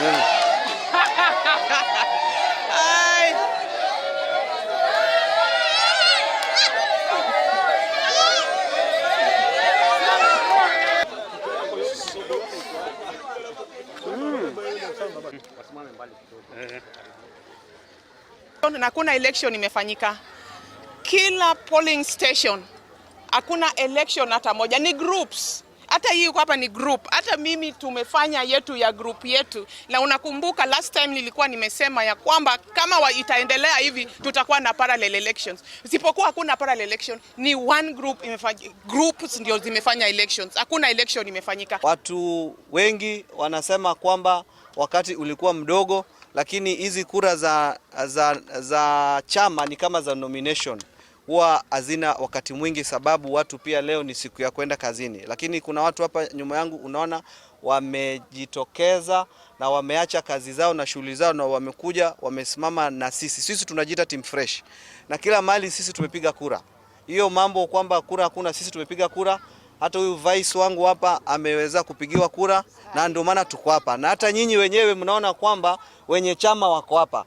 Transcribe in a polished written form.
Ay. Na hakuna election imefanyika. Kila polling station hakuna election hata moja, ni groups. Hata hii hapa ni group. Hata mimi tumefanya yetu ya group yetu, na unakumbuka last time nilikuwa nimesema ya kwamba kama itaendelea hivi tutakuwa na parallel elections. Isipokuwa hakuna parallel election, ni one group imefanya, groups ndio zimefanya elections. Hakuna election imefanyika. Watu wengi wanasema kwamba wakati ulikuwa mdogo, lakini hizi kura za chama ni kama za nomination, huwa hazina wakati mwingi, sababu watu pia leo ni siku ya kwenda kazini. Lakini kuna watu hapa nyuma yangu unaona wamejitokeza na wameacha kazi zao na shughuli zao na wamekuja wamesimama na sisi. Sisi tunajiita team fresh, na kila mahali sisi tumepiga kura. Hiyo mambo kwamba kura hakuna, sisi tumepiga kura. Hata huyu vice wangu hapa ameweza kupigiwa kura, na ndio maana tuko hapa, na hata nyinyi wenyewe mnaona kwamba wenye chama wako hapa.